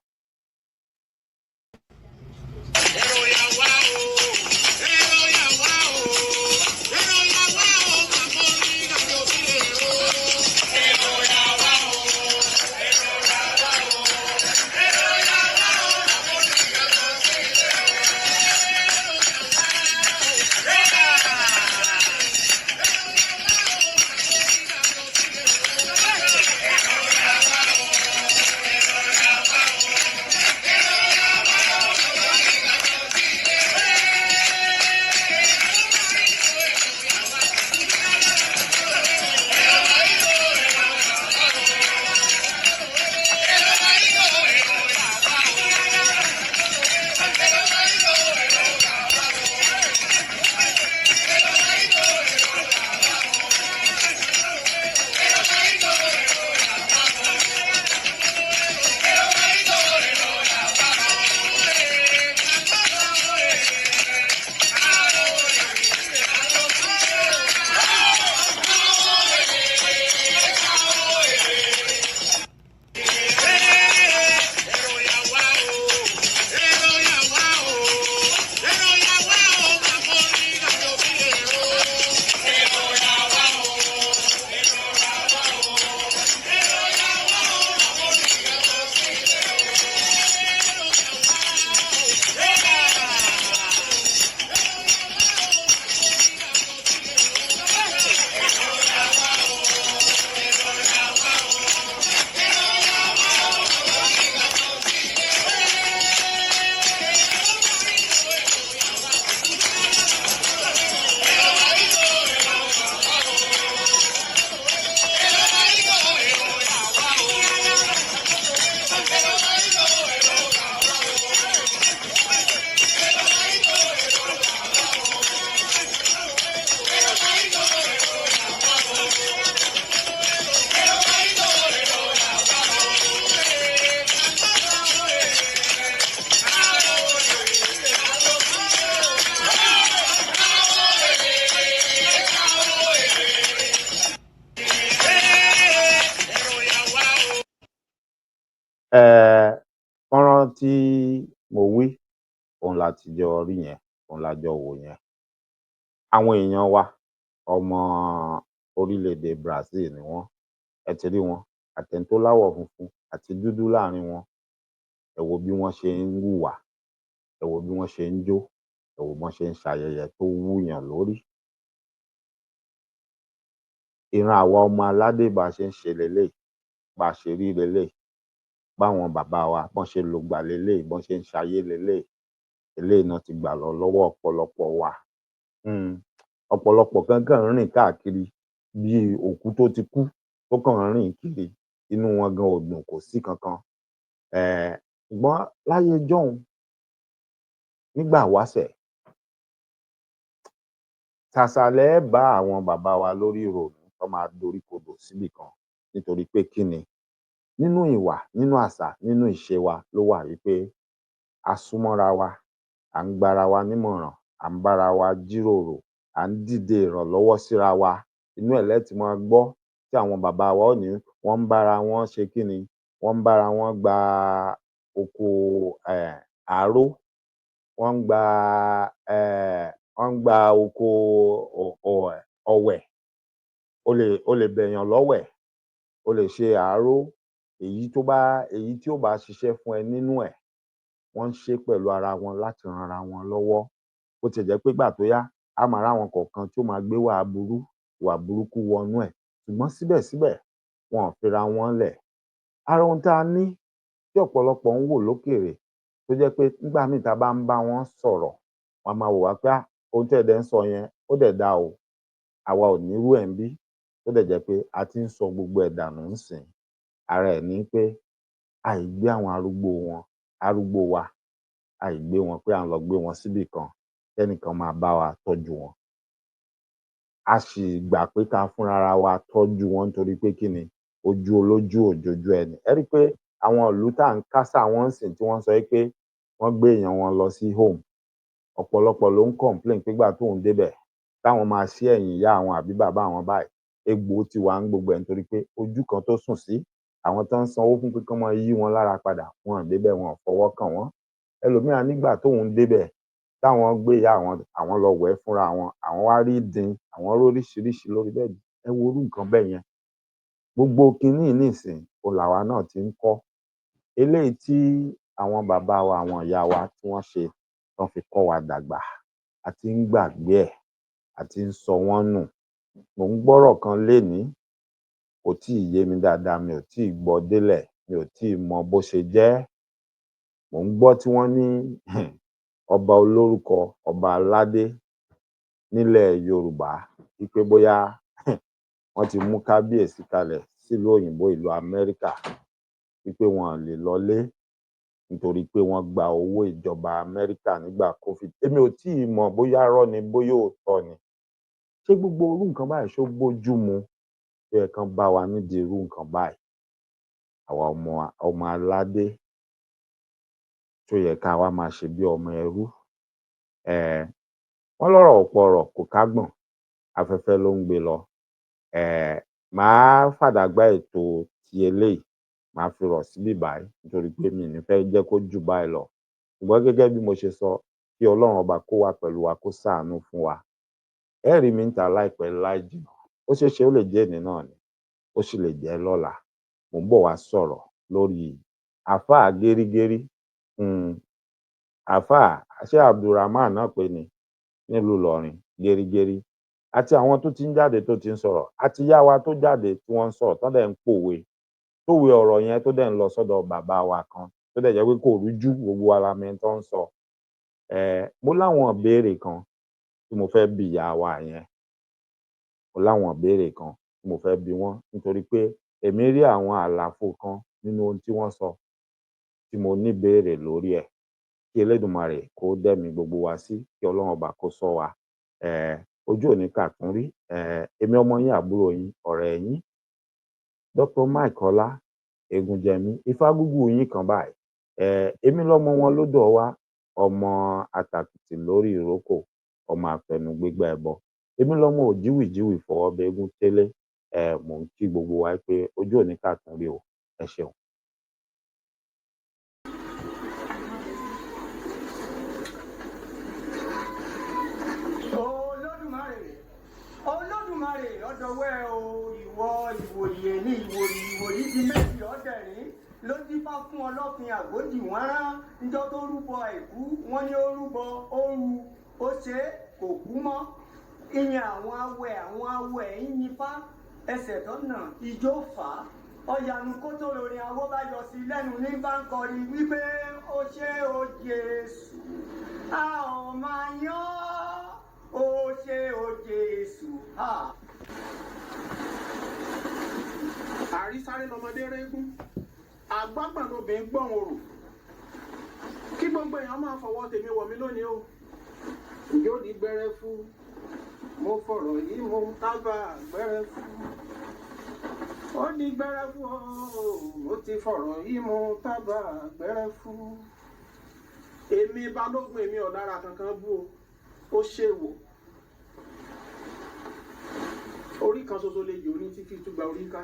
Um fọ́nrán tí mo wí òun la ti jọ rí yẹn, òun la jọ wò yẹn. Àwọn èèyàn wa, ọmọ orílẹ̀èdè Brazil ni wọ́n. Ẹ ti rí wọn, àtẹni tó láwọ̀ funfun àti dúdú láàrin wọn. Ẹ wo bí wọ́n ṣe ń hùwà, ẹ wo bí wọ́n ṣe ń jó, ẹ wo bọ́n ṣe ń ṣayẹyẹ tó wúyàn lórí. Ìran àwa ọmọ aládé, bá a ṣe ń ṣe leléyìí, bá a ṣe rí leléyìí, báwọn bàbá wa bọ́n ṣe lògbà leléyìí, bọ́n ṣe ń ṣayé leléyìí. Eléyìí náà ti gbà lọ lọ́wọ́ ọ̀pọ̀lọpọ̀ wa. Ọ̀pọ̀lọpọ̀ gan kàn ń rìn káàkiri bíi òkú tó ti kú, tó kàn ń rìn kiri, inú wọn gan ò dùn, kò sí kankan. Ṣùgbọ́n láyé ijọ́un, nígbà wáṣẹ̀, ṣàṣà lẹ ẹ́ bá àwọn bàbá wa lórí ìrònú tán máa dorí kodò síbì kan. Nítorí pé kí ni? Nínú ìwà, nínú àṣà, nínú ìṣe wa ló wà wí pé a súnmọ́ra wa, à ń gbara wa nímọ̀ràn, à ń bára wa jíròrò, à ń dìde ìrànlọ́wọ́ síra wa. Inú ẹ̀ lẹ́ ti máa gbọ́ tí àwọn bàbá wa ó ní wọ́n ń bára wọn ṣe kí ni, wọ́n ń bára wọn gba oko àáró, wọ́n ń gba wọ́n ń gba oko ọ̀wẹ̀. O lè bẹ̀yàn lọ́wẹ̀, o lè ṣe àáró, èyí tó bá èyí tí ó bá ṣiṣẹ́ fún ẹ nínú ẹ̀. Wọ́n ń ṣe pẹ̀lú ara wọn láti ranra wọn lọ́wọ́. Bó tiẹ̀ jẹ́ pé gbà tó yá, á máa ráwọn kọ̀ọ̀kan tí ó máa gbé wà aburú, ìwà burúkú wọnú ẹ̀, ṣùgbọ́n síbẹ̀síbẹ̀ wọn ò fira wọn lẹ̀. Ara ohun tá a ní tí ọ̀pọ̀lọpọ̀ ń wò lókèèrè, tó jẹ́ pé nígbà míì tá a bá ń bá wọn sọ̀rọ̀, wọ́n á máa wò wá pé, ah, ohun tẹ́ ẹ dẹ̀ ń sọ yẹn, ó dẹ̀ dáa o, àwa ò nírú ẹ̀ ńbí. Tó dẹ̀ jẹ́ pé a ti ń sọ gbogbo ẹ̀ dànù ńsìnyí. Ara ẹ̀ ni pé àìgbé àwọn arúgbó wọn, arúgbó wa, àìgbé wọn pé à ń lọ gbé wọn síbì kan kẹ́nìkan máa bá wa tọ́jú wọn. A sì gbà pé ká fúnra wa tọ́jú wọn, nítorí pé kí ni? Ojú olójú ò jojú ẹni. Ẹ rí i pé àwọn ìlú tá à ń kásá wọn ńsìn, tí wọ́n sọ pé wọ́n gbé èèyàn wọn lọ sí home, ọ̀pọ̀lọpọ̀ ló ń complain pé gbà tóun débẹ̀, táwọn máa ṣí ẹ̀yìn ìyá àwọn àbí bàbá àwọn báyìí, egbò ti wà ń gbogbo ẹ̀, nítorí pé ojú kan tó sùn sí, àwọn tó ń sanwó fún pé kán máa yí wọn lára padà, wọn ò débẹ̀, wọn ò fọwọ́ kàn wọ́n. Ẹlòmíràn nígbà tóun débẹ̀, táwọn gbé ìyá àwọn, àwọn lọ wẹ̀ fúnra wọn, àwọn wá rí ìdin, àwọn róríṣiríṣi lórí bẹ́ẹ̀dì. Ẹ wo irú nǹkan bẹ́ẹ̀ yẹn. Gbogbo kinní yìí nísìnyí òun làwa náà ti ń kọ́. Eléyìí tí àwọn bàbá wa, àwọn ìyá wa tí wọ́n ṣe tán fi kọ́ wa dàgbà, a ti ń gbàgbé ẹ̀, a ti ń sọ wọ́n nù. Mò ń gbọ́rọ̀ kan lénìí, kò tíì yé mi dáadáa, mi ò tíì gbọ́ délẹ̀, mi ò tíì mọ bó ṣe jẹ́. Mò ń gbọ́ tí wọ́n ní ọba olórúkọ, ọba aládé nílẹ̀ Yorùbá, wípé bóyá wọ́n ti mú kábíyèsí kalẹ̀ sílùú òyìnbó, ìlú Amẹ́ríkà, wípé wọn ò lè lọlé nítorí pé wọ́n gba owó ìjọba Amẹ́ríkà nígbà COVID. Èmi ò tíì mọ̀ bóyá irọ́ ni, bóyá òótọ́ ni. Ṣé gbogbo irú nǹkan báyìí ṣó bójú mu? Ó yẹ kán bá wa nídìí irú nǹkan báyìí? Àwa ọmọ ọmọ aládé, ṣó yẹ ká wá máa ṣe bí ọmọ ẹrú? Wọ́n lọ́rọ̀ ò pọ̀rọ̀ kò kágbọ̀n, afẹ́fẹ́ ló ń gbé lọ. Màá fàdàgbá ètò ti eléyìí, màá fi rọ̀ síbí báyìí, nítorí pé mi ò ní fẹ́ jẹ́ kó jù báyìí lọ. Ṣùgbọ́n gẹ́gẹ́ bí mo ṣe sọ, kí Ọlọ́run ọba kó wà pẹ̀lú wa, kó ṣàánú fún wa. Ẹ rí mi níta láìpẹ́ láì jìnnà. Ó ṣeé ṣe, ó lè jẹ́ èní náà ni, ó sì lè jẹ́ lọ́la. Mò ń bọ̀ wá sọ̀rọ̀ lórí àáfàá gérigéri, àáfàá ṣé Abdulrahman náà pè ní nílùú Ìlọrin, gérigéri, àti àwọn tó ti ń jáde, tó ti ń sọ̀rọ̀, àti ìyá wa tó jáde tí wọ́n ń sọ̀rọ̀, tán dẹ̀ ń pòwe, tówe ọ̀rọ̀ yẹn tó dẹ̀ ń lọ sọ́dọ̀ bàbá wa kan, tó dẹ̀ jẹ́ pé kò rújú, gbogbo wa la mọ ẹni tó ń sọ. Mo láwọn ìbéèrè kan tí mo fẹ́ bi ìyá wa yẹn, mo láwọn ìbéèrè kan tí mo fẹ́ bi wọ́n, nítorí pé èmi rí àwọn àlàfo kan nínú ohun tí wọ́n sọ tí mo ní ìbéèrè lórí ẹ̀. Kí Elédùmarè kó dẹ́mi gbogbo wa sí, kí Ọlọ́run ọba kó ṣọ́ wa. Ojú òní kàtún rí. Èmi ọmọ yín, àbúrò yín, ọ̀rẹ́ yín, Dr. Mike Ọlá Egunjẹmí, Ifágúgù yín kan báyìí. Èmi lọmọ wọn lódò wa, ọmọ àtàkìtì lórí ìrókò, ọmọ àfẹnugbégbá ẹbọ. Èmi lọmọ òjíwìjíwì fọwọ́ bẹgún tẹ́lẹ̀. Mò ń kí gbogbo wa pé ojú òní kàtún rí o. Ẹ ṣeun. Ìwòrì èní ìwòrì, ìwòrì di méjì ọ̀dẹ̀rín ló dífá fún Ọlọ́fin àgbòdì wọ́n rán níjọ́ tó rúbọ àìkú. Wọ́n ní ó rúbọ, ó ru, ó ṣe é, kò kú mọ́. Ìyẹn àwọn awẹ, àwọn awẹ ń yinfá ẹsẹ̀ tó nà ijó fà á, ọ̀yànú kótó lórin awó bá yọ sí lẹ́nu ní bá ń kọrin wípé ó ṣe ó Jésù, a ò máa yán, ó ṣe ó Jésù. Ha. Àrísáré lọmọdé régún, àgbàgbà lobìnrin gbọ̀n orò. Kí gbogbo èèyàn máa fọwọ́ tèmi wọ̀ mí lónìí o. Yóò di gbẹrẹfu, mo fọ̀rọ̀ yìí mo tábà gbẹrẹfu. Ó di gbẹrẹfu o, mo ti fọ̀rọ̀ yìí mo tábà gbẹrẹfu. Èmi balógun, èmi ọ̀dára kankan bú o, ó ṣèwò. Orí kan ṣoṣo lè yòó ní títí túgba orí ká.